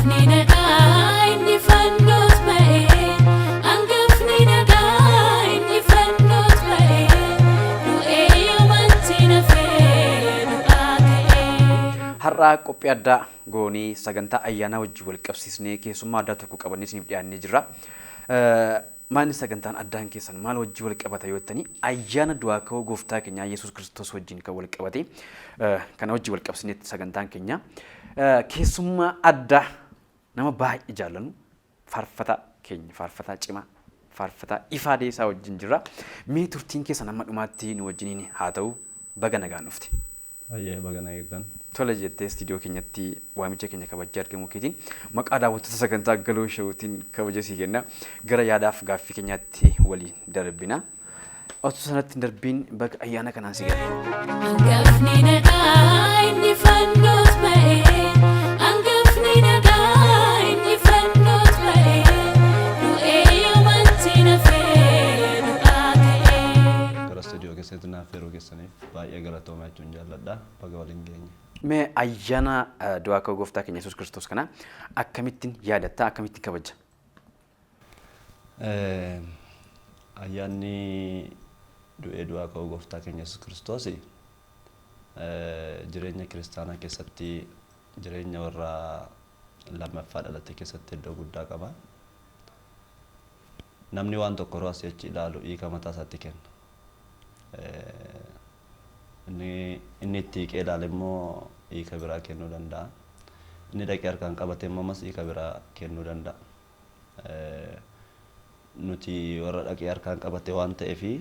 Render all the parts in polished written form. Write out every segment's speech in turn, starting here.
Angafni nagaa inni fannoos ba'ee, angafni nagaa inni fannoos ba'ee, du'ee yoomatti nafee du'aa ka'ee. Har'aa qophii addaa goonii sagantaa ayyaanaa wajjin wal qabsiisnee keessummaa addaa tokko qabannee isiniif dhiyaannee jirra. Maalni sagantaan addaan keessan maal wajjin wal qabata yoo jettanii, ayyaana du'aa ka'uu gooftaa keenyaa Yesuus Kiristoos wajjin kan wal qabate, kana wajjin wal qabsiisneetti sagantaan keenya. Keessummaa addaa nama baay'ee jaallannu, faarfataa keenya, faarfataa cimaa, faarfataa Ifaa Deesaa wajjin jirra. Mee turtiin keessan hamma dhumaatti nu wajjiniin haa ta'u. Baga nagaan dhufte. Baay'ee baga na eegdan. Tole jettee istiidiyoo keenyatti waamicha keenya kabajjee argamuu keetiin maqaa daawwattoota sagantaa Galoo Showtiin kabaja sii kenna. Gara yaadaaf gaaffii keenyaatti waliin darbina. Osoo sanatti hin darbiin, baga ayyaana kanaan si gahe. Angafni nagaa inni fannoos ba'ee, angafni nagaa inni fannoos ba'ee, du'ee yoomatti nafee du'aa ka'ee. Gara istuudiyoo keessatti naaf yeroo keessaniif baay'ee galatoomaa jechuun jaalladha. Baga waliin geenye. Mee ayyaana du'aa ka'uu gooftaa keenya Yesuus Kiristoos kana akkamittiin yaadatta, akkamittiin kabaja? Ayyaanni du'ee du'aa ka'uu gooftaa keenya Yesuus Kiristoos jireenya kiristaanaa keessatti, jireenya warra lammaffaa dhalate keessatti iddoo guddaa qaba. Namni waan tokko yeroo asii achi ilaalu hiika mataa isaatti kenna. Inni itti hiiqee ilaale immoo hiika biraa kennuu danda'a. Inni dhaqee harkaan qabate immoo ammas hiika biraa kennuu danda'a. Nuti warra dhaqee harkaan qabate waan ta'eefi,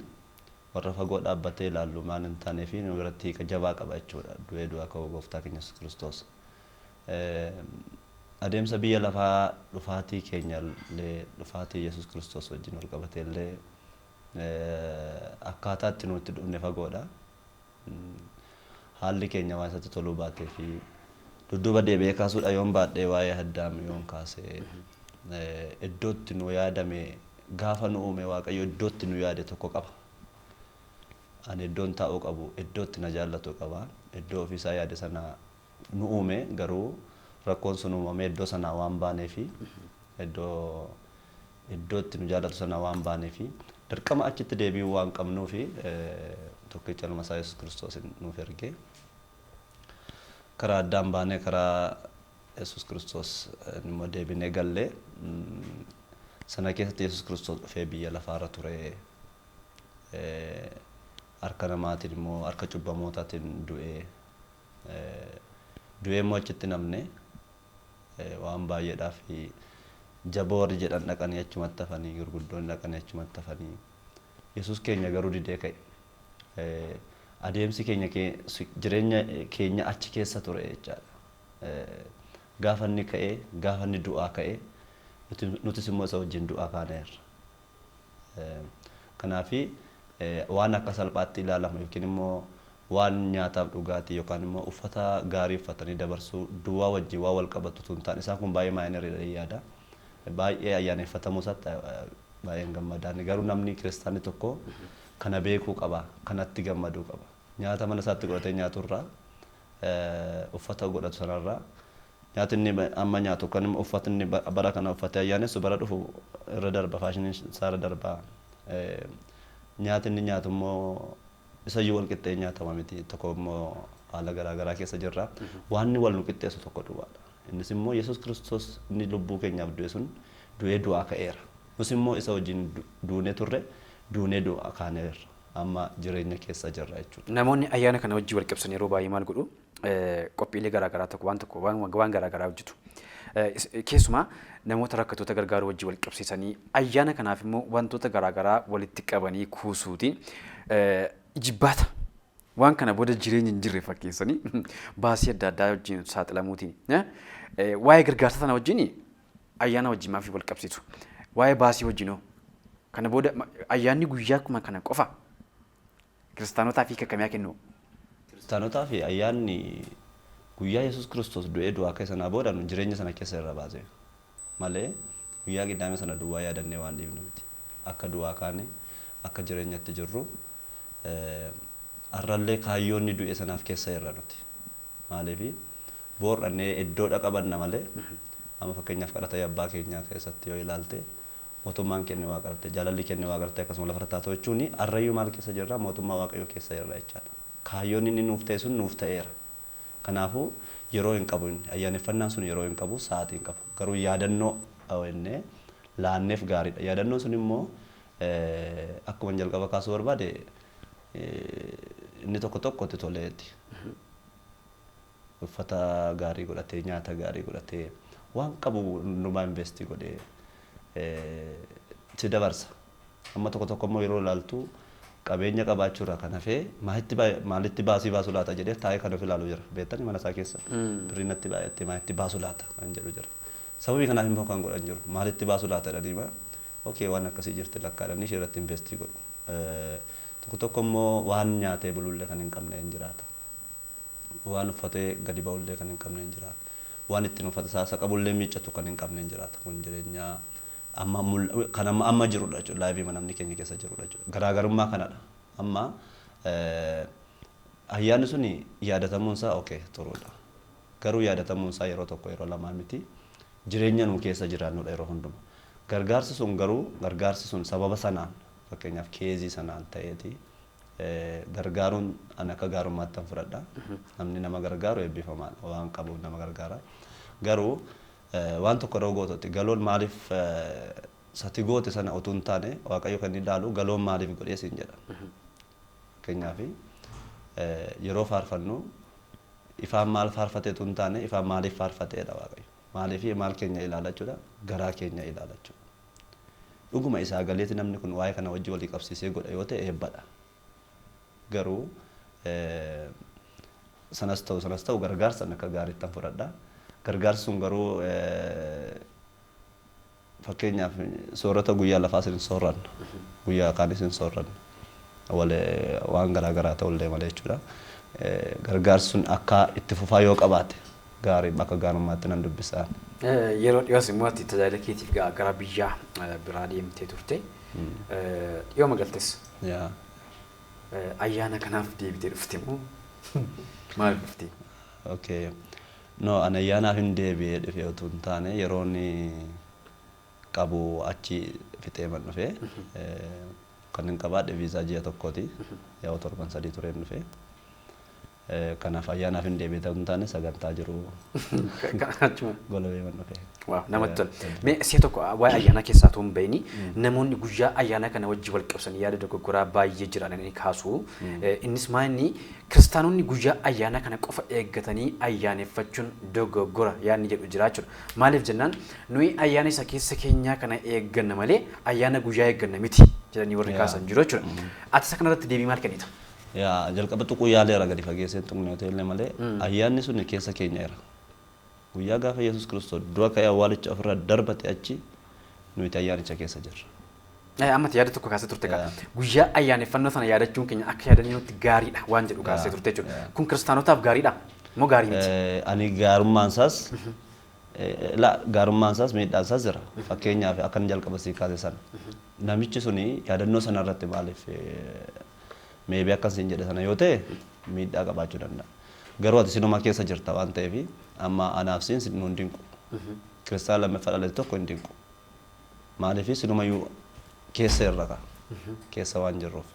warra fagoo dhaabbatee ilaallu maal hin taaneefi, nu biratti hiika jabaa qaba jechuudha du'ee du'aa ka'uu gooftaa keenya Yesuus Kiristoos. Adeemsa biyya lafaa dhufaatii keenya illee, dhufaatii Yesuus Kiristoos wajjin wal qabatee illee, akkaataa itti nuti dhufne fagoodha. Haalli keenya waan isatti toluu baatee fi dudduuba deebi'ee kaasuudha yoon baadhee, waa'ee Addaam yoon kaase, iddootti nu yaadame, gaafa nu uume Waaqayyo iddootti nu yaade tokko qaba. Ani iddoon taa'uu qabu, iddootti na jaallatu qaba. Iddoo ofiisaa yaade sana nu uume, garuu rakkoon sun uumamee iddoo sanaa waan baaneefi, iddootti nu jaallatu sana waan baaneefi, dirqama achitti deebi'uu waan qabnuufi, tokkicha ilma isaa Yesuus Kiristoos nuuf erge. Karaa addaan baanee karaa Yesuus Kiristoos immoo deebinee galle. Sana keessatti Yesuus Kiristoos dhufee biyya lafaarra ture. Harka namaatiin immoo, harka cubbamootaatiin du'ee. Du'ee immoo achitti namne waan baay'eedhaaf jaboo warri jedhan dhaqanii achumatti hafanii, gurguddoonni dhaqanii achumatti hafanii. Yesuus keenya garuu didee ka'e. Adeemsi keenya, jireenya keenya achi keessa ture jechaadha. Gaafa inni ka'ee, gaafa inni du'aa ka'e, nutis immoo isa wajjin du'aa kaaneerra. Kanaafi waan akka salphaatti ilaalamu yookiin immoo waan nyaataaf dhugaatii yookaan immoo uffata gaarii uffatanii dabarsuu duwwaa wajjin waan wal qabatu utuu hin taane, isaan kun baay'ee minoriidha yaada. Baay'ee ayyaaneffatamuu isaatti baay'een gammadaan, garuu namni kiristaanni tokko kana beekuu qaba, kanatti gammaduu qaba. Nyaata mana isaatti godhatee nyaaturraa, uffata godhatu sanarraa, nyaati inni amma nyaatu kan immoo uffatni inni bara kana uffatee ayyaanessu bara dhufu irra darba, fashioniin isaa irra darba. Nyaati inni nyaatu immoo isayyuu wal qixxee nyaatama miti, tokko immoo haala garaa garaa keessa jirra. Waan inni wal nu qixxeessu tokko duwwaadha. Innis immoo Yesuus Kiristoos inni lubbuu keenyaaf du'e sun du'ee du'aa ka'eera. Nus immoo isa wajjin duunee turre, duunee du'aa kaaneerra. Amma jireenya keessa jirra jechuudha. Namoonni ayyaana kana wajjin wal qabsan yeroo baay'ee maal godhu? Qophiilee garaa garaa tokko, waan tokko, waan garaa garaa hojjetu. Keessumaa namoota rakkatoota gargaaruu wajjin wal qabsiisanii, ayyaana kanaaf immoo wantoota garaa garaa walitti qabanii kuusuutiin, jibbaata waan kana booda jireenya hin jirre fakkeessanii baasii adda addaa wajjin saaxilamuutiin, waa'ee gargaarsa sana wajjin ayyaana wajjin maaf wal qabsiisu? Waa'ee baasii wajjinoo kana booda ayyaanni guyyaa kuma kana qofa kiristaanotaaf hiika akkamii kennu? Kiristaanotaa fi ayyaanni guyyaa Yesuus Kiristoos du'ee du'aa ka'e sanaa booda nu jireenya sana keessa irra baase malee, guyyaa Qiddaame sana duwwaa yaadannee waan dhiifnu miti. Akka du'aa kaane, akka jireenyatti jirru, har'allee kaayyoonni du'e sanaaf keessa irra nuti. Maaliif boordhannee iddoodha qabanna malee, Amma fakkeenyaaf kadhata abbaa keenyaa keessatti yoo ilaalte, mootummaan kenne waaqa irratti, jaalalli kenne waaqa irratti akkasuma lafa irratti haa ta'u jechuun arrayyuu maal keessa jirra? Mootummaa Waaqayyoo keessa jirra jechaadha. Kaayyoon inni nuuf ta'e sun nuuf ta'eera. Kanaafuu yeroo hin qabu inni ayyaaneffannaan sun yeroo hin qabu, sa'aatii hin qabu. Garuu yaadannoo jennee laanneef gaariidha. Yaadannoon sun immoo akkuma jalqaba kaasuu barbaade inni tokko tokkotti toleeti. Uffata gaarii godhatee, nyaata gaarii godhatee, waan qabu hundumaa invest godhee si dabarsa. Amma tokko tokko immoo yeroo ilaaltu qabeenya qabaachuurraa kan hafee maalitti baasii baasu laata jedhee taa'ee kan of ilaalu jira. Beektani mana isaa keessa birrii natti baay'attee maalitti baasu laata kan jedhu jira. Sababii kanaaf immoo kan godhan jiru. Maalitti baasu laata jedhanii ma okay waan akkasii jirti lakkaadhanii ishee irratti invest godhu. Tokko tokko immoo waan nyaatee bulullee kan hin qabne hin jiraata. Waan uffatee gadi ba'ullee kan hin qabne hin jiraata. Waan ittiin uffata isaa isa qabullee miiccatu kan hin qabne hin jiraata. Kun jireenya amma kan amma amma jirudha jechuudha. Life namni keenya keessa jirudha jechuudha. Garaagarummaa kanadha. Amma ayyaanni suni yaadatamuun isaa okay turuudha. Garuu yaadatamuun isaa yeroo tokko yeroo lamaa miti. Jireenya nu keessa jiraannudha yeroo hunduma. Gargaarsi sun garuu gargaarsi sun sababa sanaan, fakkeenyaaf case sanaan ta'eeti gargaaruun ani akka gaarummaatti kan fudhadha. Namni nama gargaaru eebbifamaadha. Waan qabuuf nama gargaara. Garuu waan tokko yeroo gootutti galoon maaliif sati goote sana utuu hin taane, Waaqayyo kan ilaalu galoon maaliif godhee siin jedha. Fakkeenyaaf yeroo faarfannu ifaan maal faarfatee utuu hin taane, ifaan maaliif faarfateedha Waaqayyo. Maaliif maal keenya ilaala jechuudha? Garaa keenya ilaala jechuudha. Dhuguma isaa galeeti namni kun waa'ee kana wajji walii qabsiisee godha yoo ta'e eebbadha. Garuu sanas ta'u gargaarsa akka gaariitti fudhadha. Gargaarsi sun garuu fakkeenyaaf soorata guyyaa lafaas hin soorranna. Guyyaa kaanis hin soorranna. Walee waan garaa garaa ta'ullee malee jechuudha. Gargaarsi sun akka itti fufaa yoo qabaate gaarii, akka gaarummaatti nan dubbisaan. Yeroo dhiyoos immoo ati tajaajila keetiif gara biyya biraa deemtee turte. Dhiyoo magaltes. Yaa. Ayyaana kanaaf deebitee dhufte moo maal dhufte? Okay. No, ani ayyaanaaf hin deebi'ee dhufe utuu hin taane, yeroon qabu achi fixee man dhufe. Kan hin qabaadhe viizaa ji'a tokkooti. Yaa'u torban 3 tureen dhufe. Kanaaf ayyaanaaf hin deebi'e ta'uu hin taane, sagantaa jiru Achuma. golabee man dhufe. Waaw, namatti tola. Mee si'a tokko waa'ee ayyaanaa keessaa otoo hin bahini, namoonni guyyaa ayyaanaa kana wajjin wal qabsanii yaada dogoggoraa baay'ee jiran inni kaasu. Innis maa inni kiristaanonni guyyaa ayyaanaa kana qofa eeggatanii ayyaaneffachuun dogoggora yaadni jedhu jira jechuudha. Maaliif jennaan, nuyi ayyaana isa keessa keenyaa kana eegganna malee ayyaana guyyaa eegganna miti jedhanii warri kaasan jiru jechuudha. Ati isa kanarratti deebii maal kennita? Yaa, jalqaba tuquu yaaleera, gadi fageessee hin tuqne hoteellee malee, ayyaanni sun keessa keenya jira. Guyyaa gaafa Yesuus Kiristoos du'a ka'ee awwaalicha ofirraa darbate achi nuti ayyaanicha keessa jirra. Ammati yaada tokko kaasee turte qaba. Guyyaa ayyaaneffannoo sana yaadachuun keenya akka yaadannootti gaariidha waan jedhu kaasee turte jechuudha. Kun kiristaanotaaf gaariidha moo gaarii miti? Ani gaarummaan isaas la gaarummaan isaas miidhaan isaas jira. Fakkeenyaaf akkan jalqaba sii kaase sana. Namichi suni yaadannoo sana irratti maaliif maybe akkas siin jedhe sana yoo ta'e miidhaa qabaachuu danda'a. Garuu ati sinuma keessa jirta waan ta'eef, amma anaaf siin nu hin dinqu. Kiristaan lammaffaa dhalate tokko hin dinqu. Maaliif sinumayyuu keessa irra ka'a. Keessa waan jirruuf.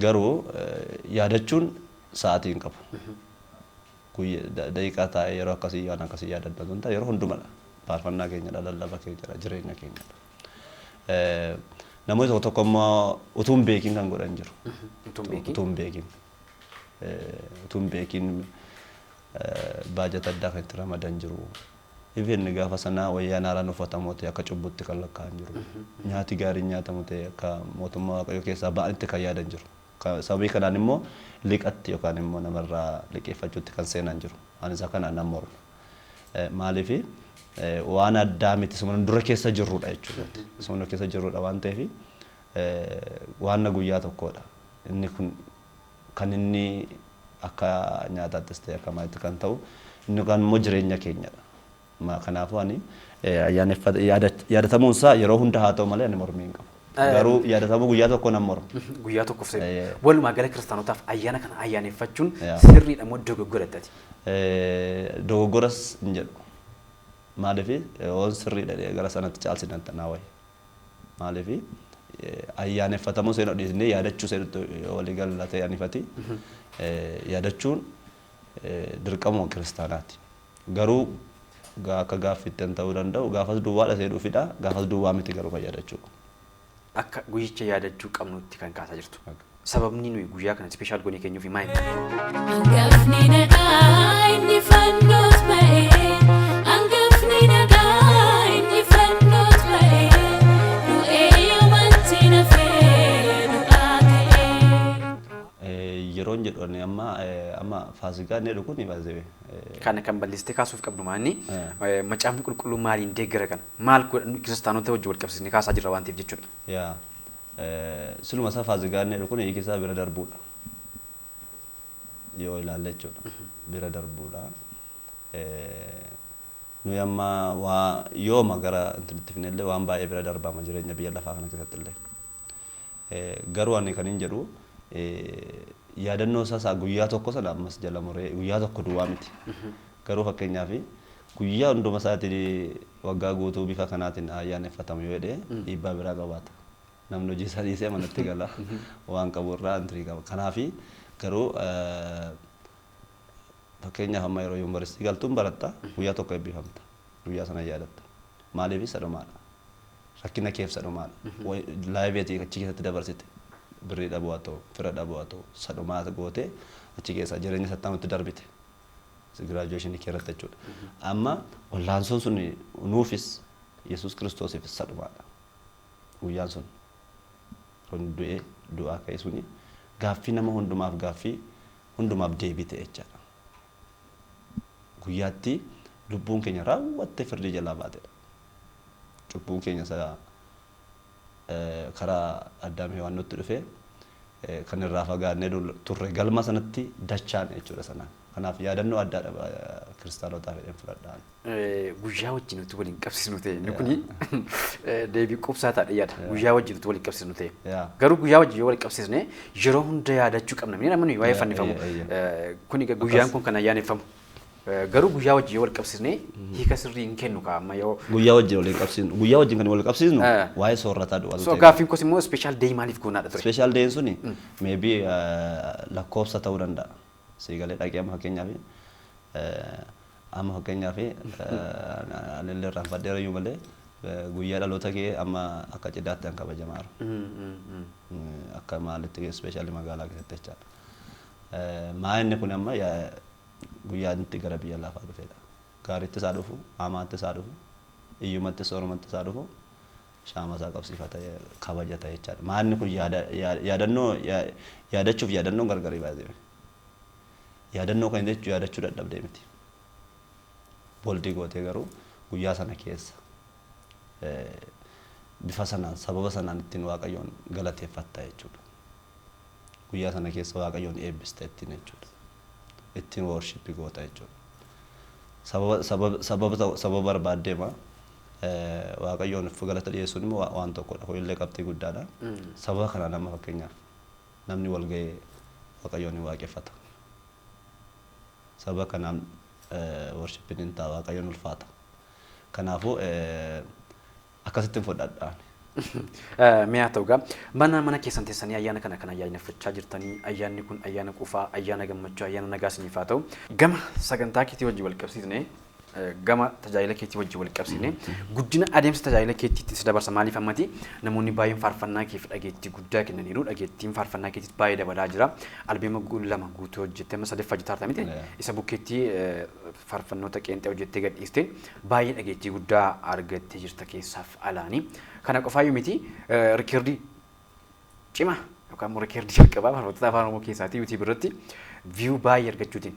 Garuu yaadachuun sa'aatii hin qabu. Guyyaa daqiiqaa taa'ee yeroo akkasii waan akkasii yaadadha sun ta'e yeroo hundumadha. Faarfannaa keenyadha, lallaba keenyadha, jireenya keenyadha. Namoonni tokko tokko immoo utuu hin beekin kan godhan jiru. Utuu hin beekin. Utuu hin beekin. Utuu hin beekin baajata addaa kan itti ramadan jiru. Even gaafa sanaa wayyaan haaraan uffatamu ta'e akka cubbutti kan lakkaa'an jiru. Nyaati gaariin nyaatamu ta'e akka mootummaa Waaqayyoo keessaa ba'anitti kan yaadan jiru. Sababii kanaan immoo liqatti yookaan immoo namarraa liqeeffachuutti kan seenan jiru. Ani isa kana nan morma. Maaliifi waan addaa miti, suma dura keessa jirrudha jechuudha. Suma keessa jirrudha waan ta'eef waan guyyaa tokkodha. Inni kun kan inni akka nyaataattis ta'e akka maalitti kan ta'u, inni kan immoo jireenya keenyadha. Kanaafuu ani yaadatamuun isaa yeroo hunda haa ta'u malee ani mormii hin qabu. Garuu yaadatamuu guyyaa tokko nan morma. Guyyaa tokkoof seenu. Walumaa gala kiristaanotaaf ayyaana kana ayyaaneffachuun Yaa. sirriidha moo dogoggorattati? Dogoggoras hin jedhu. Maaliif waan sirriidha gara sanatti caalsinan tanaa wayi. Maaliif ayyaaneffatamuu seenuu dhiisnee yaadachuu seenutti walii galla ta'e anifati. Yaadachuun dirqama kiristaanaati. Garuu akka gaaffiitti ta'uu danda'u gaafas duwwaadha seenuufidha, gaafas duwwaa miti garuu kan yaadachuu. Akka guyyicha yaadachuu qabnutti kan kaasaa jirtu. Sababni nuyi guyyaa kana special goonee keenyuuf maali? Hangafni nagaa inni fannoot ba'ee, hangafni nagaa inni fannoot ba'ee, du'ee yoomatti nafee du'aa ka'ee. Yeroon jedhu ani amma Faasikaa inni jedhu kun baasee. Kana kan balleessitee kaasuuf qabdu maanni Macaafni Qulqulluu maaliin deeggara kana? Maal kiristaanota wajjin wal qabsiisnee kaasaa jirra waan ta'eef jechuudha. Yaa, siluma isaa Faasikaa inni jedhu kun hiiki isaa bira darbuudha. Yoo ilaalle jechuudha. Bira darbuudha. Nuyi amma waa yooma gara intinitti finellee waan baay'ee bira darbama jireenya biyya lafaa kana keessatti illee. Garuu ani kan hin jedhu yaadannoo isaa guyyaa tokko sana ammas jala muree guyyaa tokko duwwaa miti. Garuu fakkeenyaaf guyyaa hunduma isaatiin waggaa guutuu bifa kanaatiin ayyaaneffatamu yoo jedhee dhiibbaa biraa qabaata. Namni hojii isaa dhiisee manatti gala, waan qabu irraa intirii qaba. Kanaafi garuu fakkeenyaaf amma yeroo yuunivarsiitii galtuun baratta, guyyaa tokko eebbifamta, guyyaa sana yaadatta. Maaliif? Sadhumaadha. Rakkina keef sadhumaadha. Laayiveetii achi keessatti dabarsite, birrii dhabuu haa ta'u, fira dhabuu haa ta'u, sadhumaa gootee achi keessa jireenya sattaamutti darbite. Graduation kee irratti jechuudha. Amma wallaansoon sun nuufis Yesuus Kiristoosiifis sadhumaadha. Guyyaan sun kun du'ee du'aa ka'e suni gaaffii nama hundumaaf, gaaffii hundumaaf deebii ta'e jechaadha. Guyyaatti lubbuun keenya raawwattee firdii jalaa baatedha. Cubbuun keenya isa karaa Addaam Hewaan nutti dhufe kan irraa fagaannee turre galma sanatti dachaan jechuudha sanaan. Kanaaf yaadannoo addaadha kiristaanotaaf jedheen fudhadhaan. Guyyaa wajjin nuti waliin qabsiisnu ta'e, inni kuni deebii quubsaa ta'a yaada. Guyyaa wajjin nuti waliin qabsiisnu ta'e. Garuu guyyaa wajjin yoo waliin qabsiisne yeroo hunda yaadachuu qabna. Inni namni waa'ee fannifamu. Kuni guyyaan kun kan ayyaaneffamu. Garuu guyyaa wajjin yoo wal qabsiisne hiika sirrii hin kennu kaa amma yoo. Guyyaa wajjin waliin qabsiisnu, guyyaa wajjin kan wal qabsiisnu waa'ee soorrataa du'atu. So gaaffiin kos immoo special day maaliif goonaadha ture? Special dayn suni maybe lakkoofsa ta'uu danda'a. Siigalee dhaqee amma fakkeenyaaf anillee irraanfadheera iyyuu malee guyyaa dhaloota kee amma akka cidhaatti kan kabajamaa jiru. Akka maalitti, especially magaalaa keessatti jechaadha. Maa inni kun amma guyyaa inni gara biyya lafaa dhufedha. Gaariitti isaa dhufu, hamaatti isaa dhufu, iyyumatti soorumatti isaa dhufu, shaama isaa qabsiifata, kabajata jechaadha. Maa inni kun yaadannoo yaadachuuf yaadannoon gargarii baay'ee. Yaadannoo kan jechuu yaadachuu dadhabdee miti. Boldii gootee garuu guyyaa sana keessa bifa sanaan, sababa sanaan ittiin Waaqayyoon galateeffatta jechuudha. Guyyaa sana keessa Waaqayyoon eebbista ittiin jechuudha. Ittiin worship goota jechuudha. Sababa sababa sababa barbaaddeema Waaqayyoon galata dhiyeessuun immoo waan tokkodha. Kunillee qabxii guddaadha. Sababa kanaan amma fakkeenyaaf namni wal ga'ee Waaqayyoon hin waaqeffata. Sababa kanaan worshipiin hin ta'a, Waaqayyoon ulfaata. Kanaafuu akkasitti hin fudhadhaan. Mi'a ta'u gaa mana keessan teessanii ayyaana kana kan ayyaaneffachaa jirtanii, ayyaanni kun ayyaana qufaa, ayyaana gammachuu, ayyaana nagaa isiniif haa ta'u. Gama sagantaa keetii wajjin wal qabsiisnee, gama tajaajila keetii wajjin wal qabsiisnee, guddina adeemsa tajaajila keetiitti si dabarsa. Maaliif ammati namoonni baay'een faarfannaa keef dhageettii guddaa kennaniiru, dhageettiin faarfannaa keetiis baay'ee dabalaa jira. Albeema lama guutuu hojjettee amma sadaffaa hojjetaa miti, isa bukkeetti faarfannoota qeenxee hojjettee gadhiiste baay'ee dhageettii guddaa argattee jirta keessaaf alaanii. Kana qofaayyuu miti, rikeerdii cimaa yookaan immoo rikeerdii jalqabaa faarfattoota Afaan Oromoo keessaatii YouTube irratti view baay'ee argachuutiin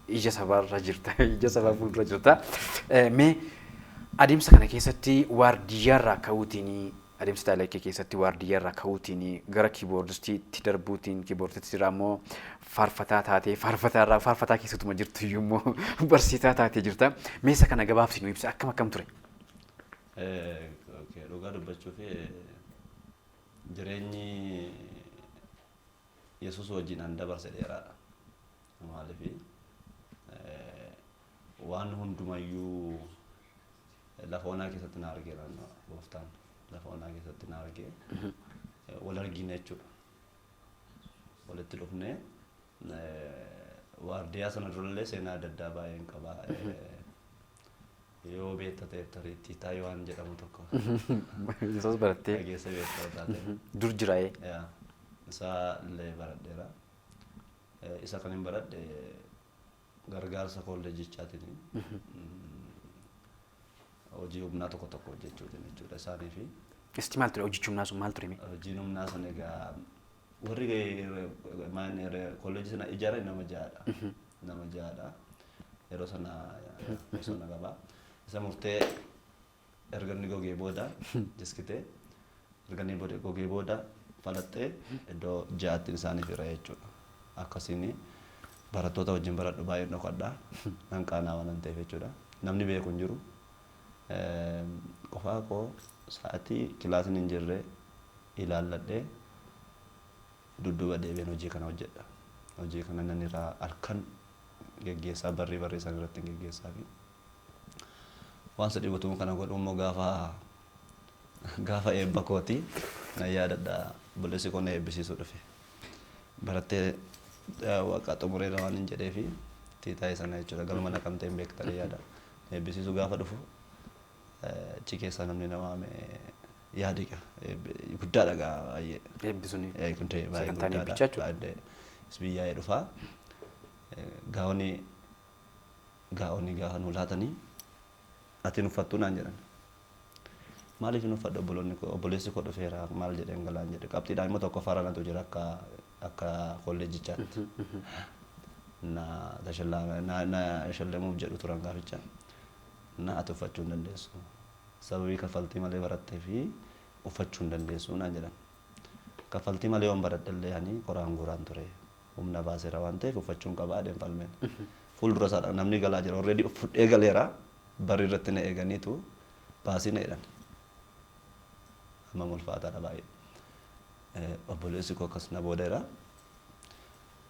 ija sabaarra jirta, ija sabaa fuuldura jirta. Mee adeemsa kana keessatti waardiyyaarraa ka'uutiin, adeemsa tajaajila kee keessatti waardiyyaarraa ka'uutiin gara keyboardistiitti darbuutiin, keyboardistiirraa immoo faarfataa taatee, faarfataarraa faarfataa keessatuma jirtu iyyuu immoo barsiisaa taatee jirta. Mee isa kana gabaabsi nu ibsa, akkam akkam ture? Dhugaa dubbachuuf jireenyi Yesuus wajjin an dabarse dheeraadha. Maaliif waan Waan hundumayyuu lafa onaa keessatti na argeera gooftaan. Lafa onaa keessatti na argee wal argina jechuudha. Walitti dhufnee waardiyaa sana durallee seenaa adda addaa baay'een qaba. Yoo beekta ta'e tarii Tiitaa Yohaan jedhamu tokko. Isas barattee. Dhageessa beektaa taate. Dur jiraa'ee. Yaa isaa illee baradheera. Isa kan hin baradhe gargaarsa kolleejichaatiin hojii humnaa tokko tokko hojjechuutiin jechuudha isaanii fi. Isti maal ture hojichi humnaa sun maal ture mee? Hojiin humnaa sun egaa warri kolleejii sana ijaaran nama ja'adha. Nama ja'adha. Yeroo sana bosona qaba. Isa murtee erga inni gogee booda jiskitee erga inni gogee booda falaxxee iddoo ja'atti isaaniif hira jechuudha. Akkasiin barattoota wajjin baradhu baay'een dhokadha. Nan qaanaa waan ta'eef jechuudha. Namni beeku hin jiru. Qofaa koo sa'atii kilaasiin hin jirre ilaalladhee dudduuba deebiin hojii kana hojjedha. Hojii kana nan irraa halkan geggeessaa barrii barrii isaan irratti hin geggeessaa fi waan sadii guutuu kana godhu immoo gaafa eebba kooti nan yaadadha obboleessi koo na eebbisiisuu dhufe. Barattee waaqa xumureera waan hin jedhee fi tiitaa'ee sana jechuudha galma naqamtee hin beektanii yaada. Eebbisiisuu gaafa dhufu achi keessaa namni na waame yaadi guddaadha gaa baay'ee. Eebbisuun Baay'ee sagantaan guddaadha. eebbichaa jechuudha. Baay'ee biyyaa'ee dhufaa. Gaa'onni gaa'onni gaafa nu laatanii ati hin uffattuu naan jedhan. Maaliif hin uffadhu obboloonni koo obboleessi koo dhufeera maal jedheen galaan jedhe qabxiidhaan immoo tokko faranatu jira akka akka kolleejichaatti. Na tashallaame na na shallamuuf jedhu turan gaaficha. Na ati uffachuu hin dandeessu. Sababii kaffaltii malee barattee fi uffachuu hin dandeessu naan jedhan. Kaffaltii malee yoon baradhe illee ani qoraan guuraan ture. Humna baaseera waan ta'eef uffachuun qabaa adeem falmeen. Fuuldura isaadha namni galaa jira already fudhee galeera barri irratti na eeganiitu baasii na jedhan. Amma ulfaataadha baay'ee. Obboleessi koo akkas na boodeera.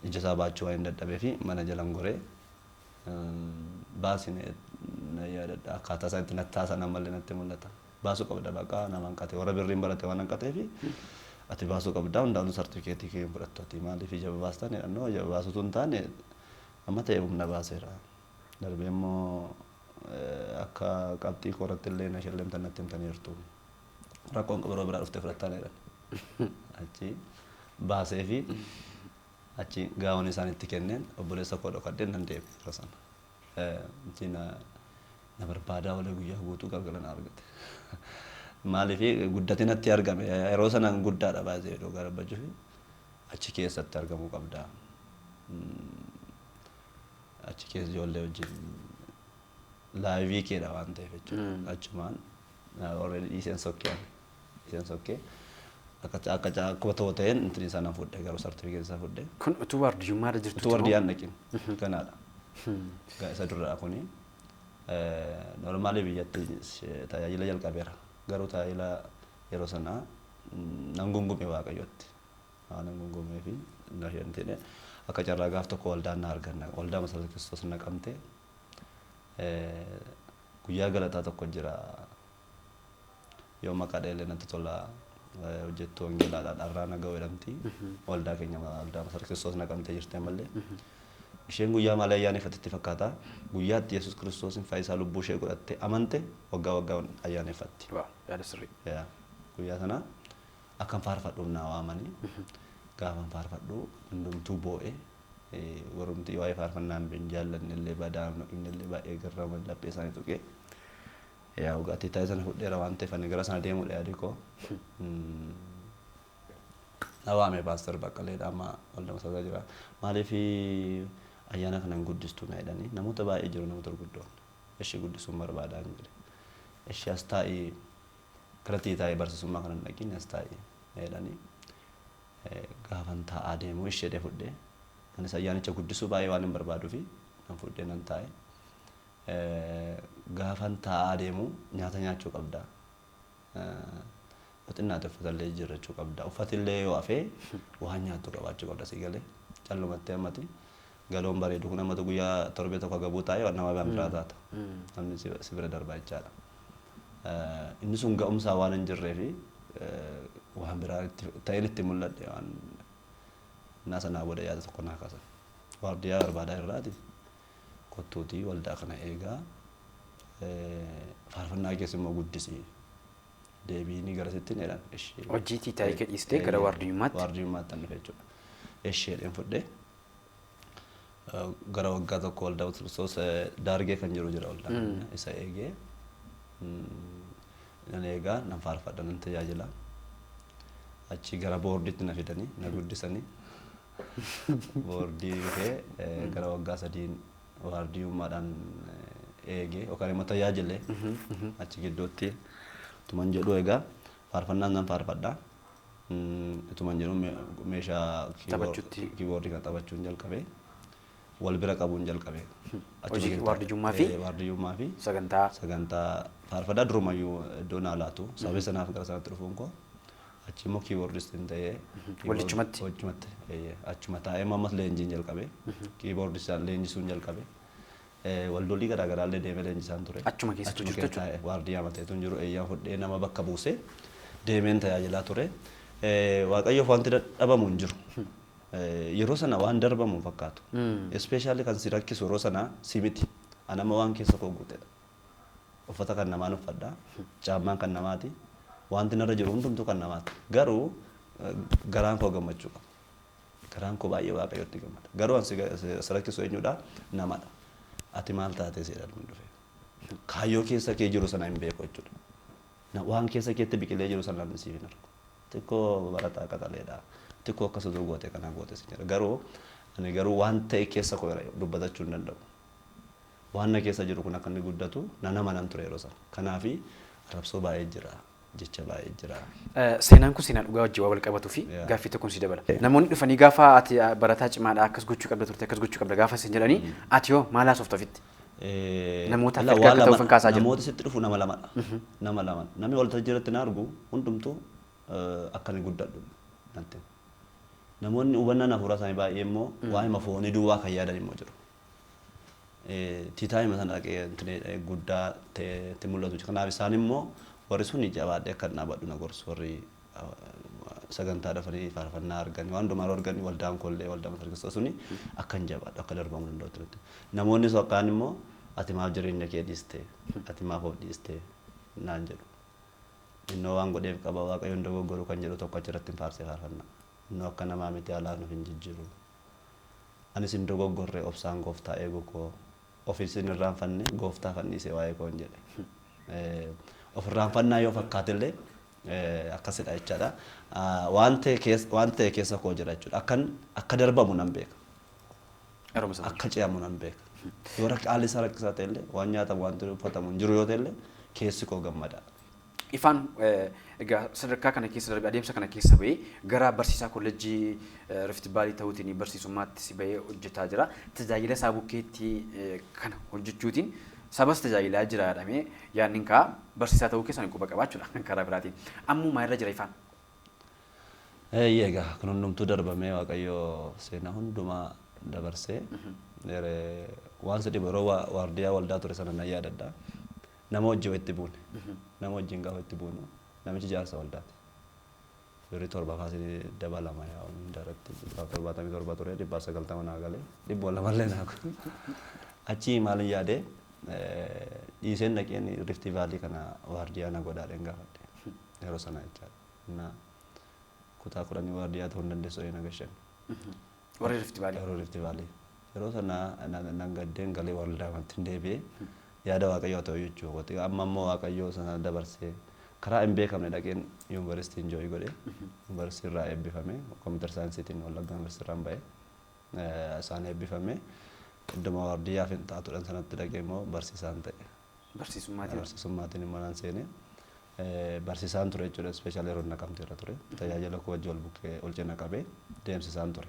Ija isaa baachuu waan hin dadhabee fi mana jalan goree baasii na yaadadha akkaataa isaan itti nattaasan ammallee natti mul'ata. Baasuu qabda baqa nama hanqate warra birriin barate waan hanqatee fi ati baasuu qabda hundaanuu sartifikeetii kee hin fudhattu ati maaliif ija baastan jedhannoo ija baasutu hin taane amma ta'e humna baaseera. Darbee immoo akka qabxii kooratti illee na shallemtan natti himtaniirtu. Rakkoon qabu yeroo biraa dhuftee fudhattaa jedhan. Achi baasee fi achi gaawon isaan itti kenneen obboleessa koo dhokadheen nan deeme yeroo sana. Achi na barbaadaa olee guyyaa guutuu galgala na argate. Maaliif guddatinatti argame yeroo sana guddaadha baay'ee dhugaa dubbachuu fi achi keessatti argamuu qabda. Achi keessa ijoollee wajjin laayivii keedha waan ta'eef jechuudha. Achumaan already dhiiseen sokkee dhiiseen sokkee akka akka akkuma ta'u ta'een intini sana fudhe garuu sartifikeetii isaa fudhe. Kun utuu waardiyyummaarra jirtu Utuu waardiyaan dhaqin kanaadha. Isa duraa kuni normaalii biyyatti tajaajila jalqabeera. Garuu tajaajila yeroo sanaa nan gungume waaqayyotti. Nan gungumee fi na isheen akka carraa gaaf tokko waldaan na arganna. Waldaa Masarata Kiristoos naqamte guyyaa galataa tokko jira. Yoo maqaa dheelee natti tola hojjettuu wangeelaadhaan dharraa naga'u jedhamti. Waldaa keenya waldaa Masarata Kiristoos naqamtee jirti ammallee. Isheen guyyaa malee ayyaaneffatetti fakkaata. Guyyaatti Yesuus Kiristoosin fayyisaa lubbuu ishee godhattee amante waggaa waggaa ayyaaneffatti. Waa yaada sirrii. Guyyaa sana akkan faarfadhuuf naa waamanii gaafan faarfadhu hundumtuu boo'e warrumti waa'ee faarfannaa hin jaallanne illee badaa hin illee baay'ee garraman laphee isaanii tuqee. Yaa dhugaatii taa'ee sana fudheera waan ta'eef ani gara sana deemuudha yaadi koo. Na waame paaster Baqqaleedha amma waldaa masaraa jira. Maaliif ayyaana kana hin guddistu na jedhanii namoota baay'ee jiru namoota gurguddoon. Ishee guddisuun barbaadaa hin jedhe. Ishee as taa'ii gara taa'ee barsiisummaa kana hin dhaqin as taa'ii na jedhanii gaafan taa'aa deemu ishee dhee fudhee anis ayyaanicha guddisuu baay'ee waan hin barbaaduufi nan fudhee nan taa'e. Gaafan taa'aa deemu nyaata nyaachuu qabda. Xinnaate uffatallee jijjiirrachuu qabda. Uffatillee yoo hafee waan nyaattu qabaachuu qabda si galee. Callumatti ammati Galoon bareedu kun ammatu guyyaa torbee tokko gabuu taa'ee waan nama biraa taata. Namni si bira darbaa jechaadha. Inni sun ga'umsaa waan hin jirree fi waan biraa ta'een itti mul'adhe waan naa sanaa booda yaada tokko naa kaasan. Waardiyaa barbaadaa irraati. Kottuutii waldaa kana eegaa faarfannaa keessa immoo guddisi. Deebiin garasitti jedhan. Ishee. Hojii tiitaayii kee dhiistee gara waardiyyummaatti? Waardiyyummaatti kan dhufe jechuudha. Isheedhaan fudhee gara waggaa tokko waldaa Kiristoos Daargee kan jiru jira waldaa isa eegee nan eegaa, nan faarfadha, nan tajaajila. Achi gara boordiitti na fidanii na guddisanii, boordii dhufee gara waggaa 3n waardiyyummaadhaan eegee yookaan immoo tajaajile. Achi gidduutti utuman jedhu egaa faarfannaan nan faarfadha. Utuman jedhu meeshaa Taphachuutti. Kiiboordii kan taphachuun jalqabe, wal bira qabuun jalqabe. Hojii waardiyyummaa fi waardiyyummaa fi sagantaa sagantaa faarfadhaa durumayyuu iddoo naa laatu. Sababii sanaaf gara sanatti dhufuun koo achi immoo keyboardistiin ta'ee. Wallichumatti? Walichumatti, achuma taa'ee ammas leenjiin jalqabe. Keyboardistaan leenjisuun jalqabe. Waldolii garaa garaa illee deemee leenjisaan ture. Achuma keessa Achuma jirtu keessa taa'ee waardiyyaa mateetu hin jiru, eeyyama fudhee nama bakka buusee deemeen tajaajilaa ture. Waaqayyoof wanti dadhabamu hin jiru. Yeroo sana waan darbamu hin fakkaatu. Especially kan si rakkisu yeroo sana si miti. Anama waan keessa koo guutedha. Uffata kan namaan uffadha. Caammaan kan namaati. Wanti narra jiru hundumtuu kan namaati. Garuu garaan koo gammachuu qaba. Garaan koo baay'ee Waaqayyotti gammada. Garuu an si rakkisu eenyudha? Namadha. Ati maal taatee si jedhan dhufe. Kaayyoo keessa kee jiru sana hin beeku jechuudha. Waan keessa keetti biqilee jiru sana namni siif hin argu. Xiqqoo barataa qaxaleedha. Xiqqoo akkas utuu goote kana goote si jedha. Garuu ani garuu waan ta'e keessa koo jira dubbatachuu hin danda'u. Waan na keessa jiru kun akka inni guddatu nan amanan ture yeroo sana. Kanaafi arrabsoo baay'ee jira. Jecha baay'ee jira. Seenaan kun seenaa dhugaa wajjin waan wal qabatuu fi gaaffii tokkoon si dabala. Namoonni dhufanii gaafa ati barataa cimaadha, akkas gochuu qabda turte, akkas gochuu qabda gaafa isin jedhanii, ati hoo maal haasofta ofitti? Namoota Ala ergaa waan akka lama ta'uufan kaasaa jira. Namoota sitti dhufu nama lamadha. Nama lama. Namni waltajjii irratti na argu hundumtuu akka inni guddadhu natti hima. Namoonni hubannaan hafuuraa isaanii baay'ee immoo waa'ima foonii duwwaa kan yaadan immoo jiru. Tiitaa hima sana dhaqee guddaa ta'etti mul'atu. Kanaaf isaan immoo warri sun jabaadhee akka dhaabadhu na gorsu, warri sagantaa dhafanii faarfannaa arganii waan hundumaa arganii, waldaan kollee waldaa Mata Kiristoos suni akka hin jabaadhu, akka darbamuu danda'u turetti. Namoonni kaan immoo ati maaf jireenya kee dhiiste, ati maaf of dhiiste naan jedhu. Innoo waan godheef qaba, Waaqayyoon dogoggoru kan jedhu tokko achirratti hin faarsee faarfannaa. Innoo akka namaa miti, alaa nuuf hin jijjiiru. Anis hin dogoggorre, obsaan gooftaa eegu koo ofiis hin irraanfanne, gooftaa fanniisee waa'ee koo hin jedhe. Of irraanfannaa yoo fakkaatellee akkasidha jechaadha. Waan ta'e keessa koo jira jechuudha. Akkan akka darbamu nan beeka. Yeroo sana. Akka ce'amu nan beeka. Yoo haalli isaa rakkisaa ta'ellee, waan nyaatamu wanti uffatamu hin jiru yoo ta'ellee, keessi koo gammada. Ifaan egaa sadarkaa kana keessa darbee, adeemsa kana keessa bahee gara barsiisaa kolleejjii Rift Valley ta'uutiin barsiisummaatti si bahee hojjetaa jira. Tajaajila isaa bukkeetti kana hojjechuutiin sabas tajaajilaa jira jedhamee yaadni kaa barsiisaa ta'uu keessan quba qabaachuudha karaa biraatiin. Ammumaa irra jira Ifaan? Egaa kun hundumtuu darbamee, Waaqayyo seenaa hundumaa dabarsee, waan si dhibu yeroo waardiyaa waldaa ture sana nan yaadadha. Nama wajjin itti buune. Nama wajjin gaafa itti buunu namichi jaarsa waldaati. Birrii 7 kaasee dabalama yaa hunda irratti 177 ture, 190 naa galee 200llee naa kun. Achii maalin yaadee dhiiseen dhaqeen Rift Valley kana waardiyaa na godhaadheen gaafadhe. Yeroo sana jechaadha. Na kutaa 10 waardiyaa ta'uu hin dandeessu na gashan. Warri Rift Valley. Yeroo Rift Valley. Yeroo sana nan gaddeen galee waldaa wanti hin deebi'ee yaada Waaqayyoo ta'u jechuudha. Amma immoo Waaqayyoo sana dabarsee karaa hin beekamne dhaqeen yuunivarsiitii enjoy godhe. Yuunivarsiitii irraa eebbifame, computer scienceiitiin Wallaggaa Yuunivarsiitii irraan ba'e. Isaan eebbifame. Idduma waardiyyaaf hin taatuudhaan sanatti dhaqee immoo barsiisaan ta'e. Barsiisummaatiin. Barsiisummaatiin immoo nan seene. Barsiisaan ture jechuudha. Special yeroo Naqamte irra ture. Tajaajila koo wajji wal bukkee ol cina qabee deemsisaan ture.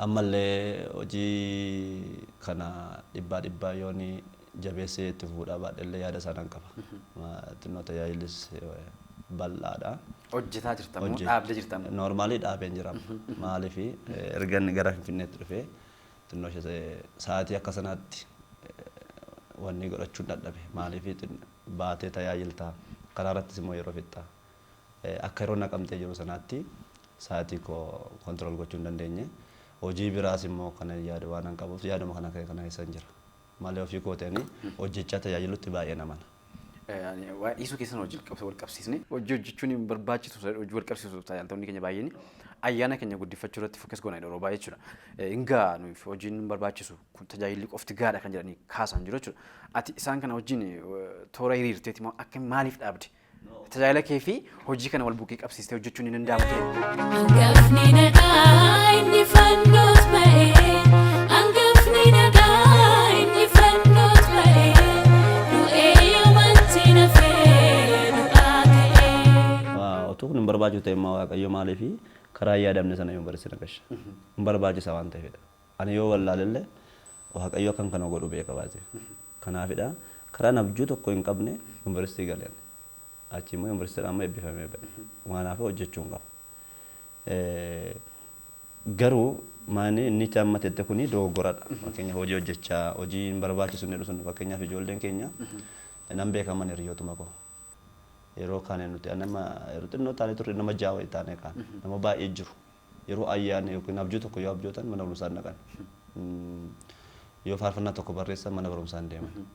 Ammallee hojii kana dhibbaa dhibbaa yooni jabeessee itti fuudhaa baadhellee yaada isaa nan qaba. Xinnoo tajaajilis bal'aadha. Hojjetaa jirta moo dhaabdee jirta moo? Normally dhaabeen jira. Maaliif erga inni gara Finfinneetti dhufee xinnoo ishee sa'aatii akka sanaatti wanni godhachuun dadhabe. Maaliif baatee tajaajiltaa karaa irrattis immoo yeroo fixxa. Akka yeroo Naqamtee jiru sanaatti sa'aatii koo control gochuu hin dandeenye. Hojii biraas immoo kana yaadu waan hin qabuuf yaaduma kana kana keessa hin jira. Malee ofii kooteen hojjechaa tajaajilutti baay'ee namana. Waa dhiisuu keessan hojii wal qabsiisne, hojii hojjechuun hin barbaachisu, hojii wal qabsiisu tajaajiltoonni keenya baay'een ayyaana keenya guddifachuu irratti focus goona yeroo baay'ee jechuudha. Hingaa nuuf hojiin hin barbaachisu, kun tajaajilli qofti gaadha kan jedhanii kaasan jiru jechuudha. Ati isaan kana wajjin toora hiriirteeti moo akka maaliif dhaabde? Tajaajila kee fi hojii kana wal bukkee qabsiistee hojjechuun hin danda'amu ture. Hangafni nagaa inni fannoot ba'ee, hangafni nagaa inni fannoot ba'ee, du'ee yoomatti nafee du'aa ka'ee. Waa utuu kun hin barbaachisu ta'e immoo Waaqayyo maaliif karaa hin yaadamne sana yuunivarsiitii na gasha? Hin barbaachisa waan ta'eefidha. Ani yoo wallaalellee Waaqayyo akkan kana godhu beeka baasee. Kanaafidha karaan abjuu tokko hin qabne yuunivarsiitii galee. Achi immoo yuunivarsiitii amma eebbifamee ba'e. Waan hafe hojjechuu hin qabu. Garuu maani inni amma tette kuni dogoggoradha. Fakkeenyaaf hojii hojjechaa hojii hin barbaachisu inni sun, fakkeenyaaf ijoolleen keenya nan beekaman hiriyootuma koo. Yeroo kaane nuti nama yeroo xinnoo taanee turre nama 6 wayii taanee kaane nama baay'ee jiru. Yeroo ayyaana yookiin abjuu tokko yoo abjootan mana barumsaa hin dhaqan. Yoo faarfannaa tokko barreessan mana barumsaa hin deeman.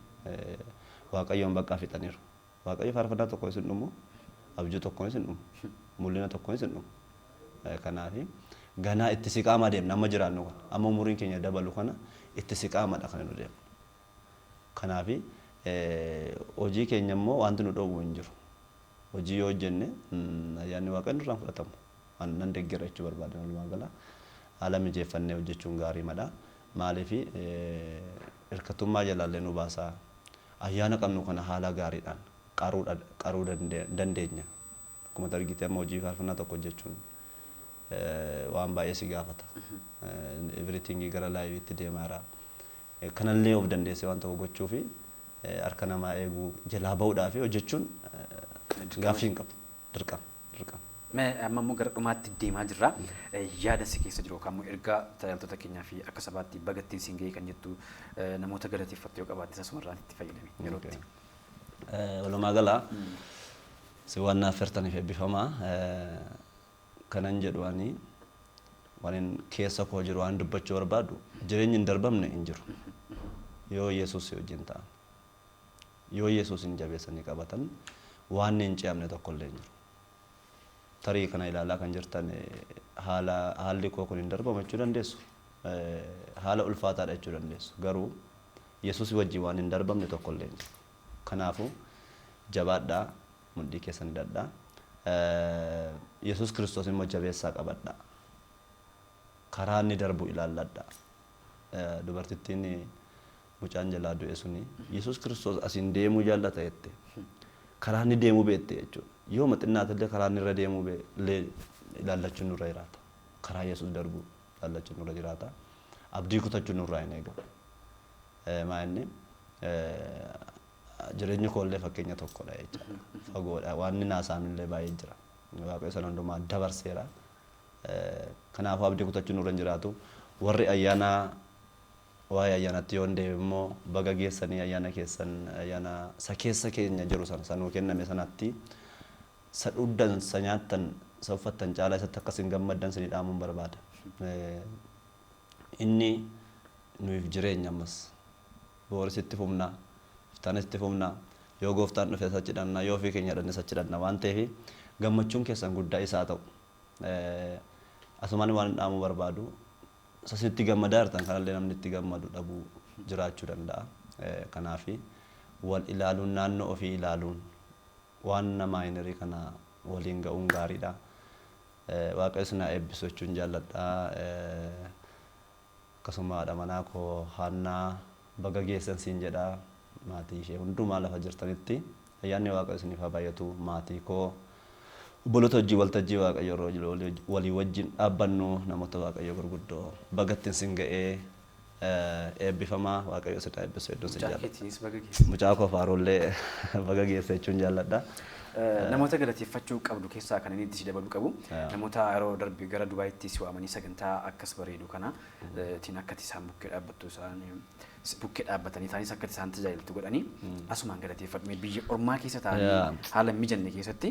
Waaqayyoon bakka fixaniiru. Waaqayyo faarfannaa tokko isin dhumu, abjuu tokko isin dhumu, mul'ina tokko isin dhumu. Kanaaf ganaa itti siqaamaa deemna amma jiraannu kana, amma umuriin keenya dabalu kana itti siqaamadha kan nu deemnu. Kanaaf hojii keenya immoo wanti nu dhoowwu hin jiru. Hojii yoo hojjenne ayyaanni Waaqayyo nurraan fudhatamu. Nan deeggara jechuu barbaadan, walumaa gala haala mijeeffannee hojjechuun gaarii madha. Maaliif hirkattummaa jalaallee nu baasaa. Ayyaana qabnu kana haala gaariidhaan qaruu dandeenya. Akkuma argite amma hojii faarfannaa tokko hojjechuun waan baay'ee si gaafata. Everything gara liveitti deemaa jira. Kanallee of dandeessee waan tokko gochuu fi harka namaa eeguu jalaa ba'uudhaa fi hojjechuun gaaffii hin qabu. Dirqama. Dirqama. Mee amma immoo gara dhumaatti deemaa jirra. Yaada si keessa jiru yookaan immoo ergaa tajaajiltoota keenyaa fi akka sabaatti bagattiin siin gahee kan jettu, namoota galateeffattu yoo qabaatte asumarraan itti fayyadami yerootti. Walumaa galaa si waan naaf firtaniif eebbifamaa. Kanan jedhu ani waan keessa koo jiru waan dubbachuu barbaadu, jireenyi hin darbamne hin jiru. Yoo Yesuus wajjin ta'an, yoo Yesuus hin jabeessanii qabatan, waan hin ce'amne tokko illee hin jiru. Tarii kana ilaalaa kan jirtan haala haalli koo kun hin darbamu jechuu dandeessu. Haala ulfaataadha jechuu dandeessu. Garuu Yesuus wajjin waan hin darbamne tokko illee hin jiru. Kanaafuu jabaadhaa, mudhii keessan hidhadhaa. Yesuus Kiristoos immoo jabeessaa qabadhaa. Karaa inni darbu ilaalladhaa. Dubartittiin mucaan jalaa du'e suni Yesuus Kiristoos asiin deemuu jaallata jette. Karaa inni deemuu beekte jechuudha. Yoo xinnaatellee karaa inni irra deemuu illee ilaallachuun nurra jiraata. Karaa Yesuus darbu ilaallachuun nurra jiraata. Abdii kutachuun nurraa hin eegamu. Maa inni jireenyi koollee fakkeenya tokkodha jechaadha. Fagoodha. Waan inni naasaan baay'ee jira. Waaqayyo sana hundumaa dabarseera. Kanaafuu abdii kutachuun nurra hin jiraatu. Warri ayyaana waa'ee ayyaanatti yoo deebi immoo baga geessanii ayyaana keessan, ayyaana sa keessa keenya jiru sana sanuu kenname sanatti sa dhugdan, sa nyaattan, sa uffattan caalaa isatti akkas hin gammaddan sinii dhaamuun barbaada. Inni nuyiif jireenya, ammas booris itti fufnaa, iftaanis itti fufnaa, yoo gooftaan dhufe achi dhanna, yoo ofii keenya dhannes achi dhanna waan ta'eef gammachuun keessan guddaa isaa ta'u. Asumaan waan dhaamuu barbaadu, sasitti gammadaa jirtan kanallee namni itti gammadu dhabuu jiraachuu danda'a. Kanaafi wal ilaaluun, naannoo ofii ilaaluun, waan nama minorii kana waliin ga'uun gaariidha. Waaqayyo isin haa eebbisu jechuun jaalladha. Akkasuma haadha manaa koo Haannaa baga geessan siin jedha. Maatii ishee hundumaa lafa jirtanitti ayyaanni Waaqayyo isiniif haa baay'atu. Maatii koo, obboloota hojii waltajjii Waaqayyo walii wajjin dhaabbannu, namoota Waaqayyo gurguddoo, bagattiin sin ga'ee, eebbifamaa, Waaqayyo isin haa eebbisu, hedduun sin Mucaa jaalladha. Keetiinis baga geesse. Mucaa koo Faarollee baga geesse jechuun jaalladha. Namoota galateeffachuu qabdu keessaa kan inni itti si dabaluu qabu namoota yeroo darbe gara Dubaayitti si waamanii sagantaa akkas bareedu kana ittiin akka isaan bukkee dhaabbattu, isaan bukkee dhaabbatanii isaanis akka isaan tajaajiltu godhanii asumaan galateeffadhu. Biyya ormaa keessa taa'anii haala hin mijanne keessatti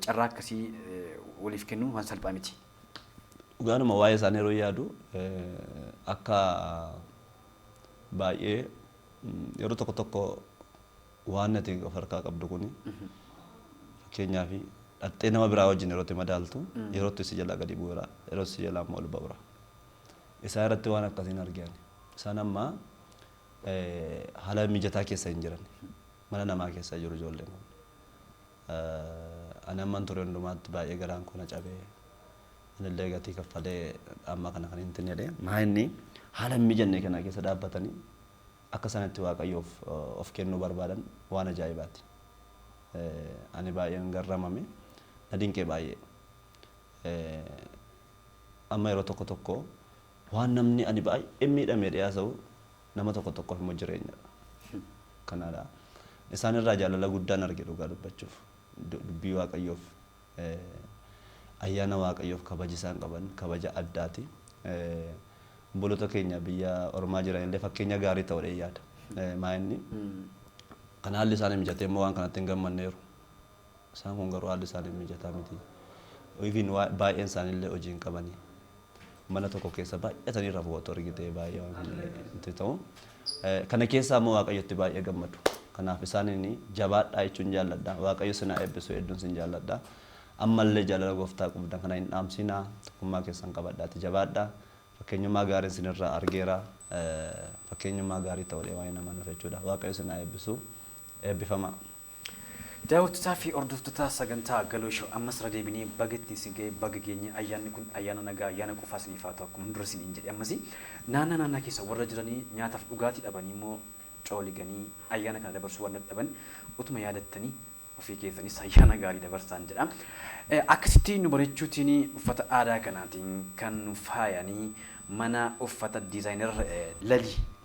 carraa akkasii waliif kennuun waan salphaa miti. Dhugaanuma waa'ee isaanii yeroo yaadu akka baay'ee yeroo tokko tokko waan ati of harkaa qabdu kuni, fakkeenyaaf, dhattee nama biraa wajjin yeroo itti madaaltu, yeroo itti si jalaa gadi bu'uura, yeroo si jalaa immoo ol ba'uura. Isaan irratti waan akkasiin argan. Isaan amma haala mijataa keessa hin jiran. Mana namaa keessa jiru ijoolleen kun. Ani amman ture hundumaatti baay'ee garaan koo na cabee, anillee gatii kaffalee amma kana kan hin jedhee maa inni haala hin mijanne kana keessa dhaabbatanii akka sanatti Waaqayyoof of kennuu barbaadan waan ajaa'ibaati. Ani baay'een garramame, na dinqee baay'ee. Amma yeroo tokko tokko waan namni ani baay'ee miidhame dhiyaasa'u nama tokko tokkoof immoo jireenyadha. Kanaadha. Isaan irraa jaalala guddaan arge dhugaa dubbachuuf. Dubbii Waaqayyoof, ayyaana Waaqayyoof kabaji isaan qaban kabaja addaati. Obboloota keenya biyya ormaa jiran illee fakkeenya gaarii ta'uu yaada. Maa inni kan haalli isaanii mijatee immoo waan kanatti hin gammanneeru. Isaan kun garuu haalli isaanii mijataa miti. Even baay'een isaanii illee hojii hin qabanii. Mana tokko keessa baay'atanii rafu otoo argitee baay'ee waan itti ta'u. Kana keessaa immoo Waaqayyotti baay'ee gammadu. Kanaaf isaaniin jabaadhaa jechuun jaalladha. Waaqayyo sinaa eebbisu, hedduun sin jaalladha. Ammallee jaalala gooftaa qabdan kana hin dhaamsinaa. Tokkummaa keessan qabadhaati jabaadhaa. Fakkeenyummaa gaariin sinirraa argeera. Fakkeenyummaa gaarii ta'uudhaa waa'ee namaa nuuf jechuudha. Waaqayyo sinaa eebbisu. Eebbifamaa. Daawwattootaa fi hordoftoota sagantaa Galoo Show, ammas irra deebinee baga ittiin isin ga'e, baga geenye. Ayyaanni kun ayyaana nagaa, ayyaana qofaa isiniif haa ta'u. Akkuma dura isiniin jedhe, ammas naannaa naannaa keessa warra jiranii nyaataaf dhugaatii dhabanii immoo cooliganii ayyaana kana dabarsuu waan dadhaban utuma yaadattanii ofii keessanis ayyaana gaarii dabarsaan jedha. Akkasitti nu bareechuutiin uffata aadaa kanaatiin kan nu faayanii mana uffata designer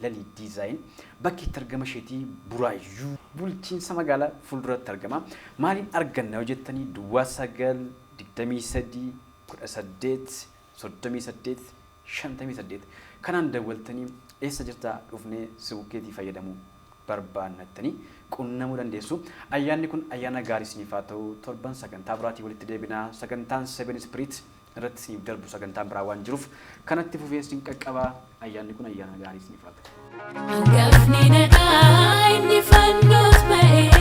Lalii Design, bakki itti argama isheetii Buraayyuu, bulchiinsa magaalaa fuulduratti argama. Maaliin arganna yoo jettanii, 09 23 18 38 58 kanaan dawwaltanii eessa jirtaa, dhufnee si bukkeetii fayyadamuu barbaannattanii qunnamuu dandeessu. Ayyaanni kun ayyaana gaarii isiniif haa ta'u. Torban sagantaa biraatii walitti deebinaa. Sagantaan Seven Spirit irratti isiniif darbu sagantaan biraa waan jiruuf kanatti fufee isin qaqqabaa. Ayyaanni kun ayyaana gaarii isiniif haa ta'u. Hangafni dhadhaa inni fannoos ba'ee.